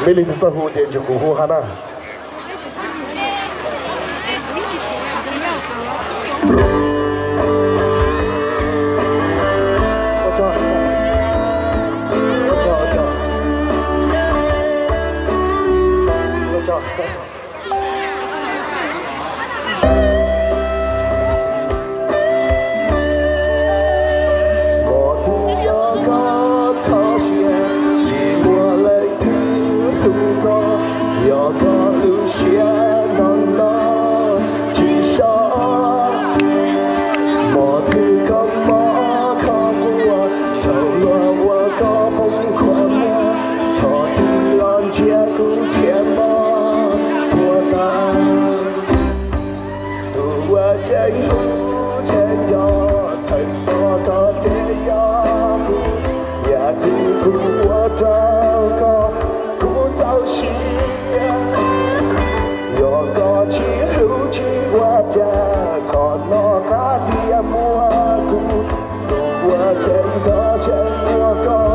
Peb leej twg txawj hu ces nrog kuv hu hab na. Hmo twg yog koj txhob sia, tsis muaj leej twg hlub koj, yog koj lub siab ntawm no tsis so. Hmo twg koj mob koj quaj, thaum luag ua koj poob khuam muag, thov twg los nrhiav kuv thiaj mob puas tas. Tus uas tseem hlub tseem nco, txhawm txog koj ces yog kuv. Yam twg kuv ua rau koj, kuv txaus siab. Yog koj tsis hlub tsis ua cas, txhob hnov qab tias muaj kuv. Tus uas tseem nco tseem muab koj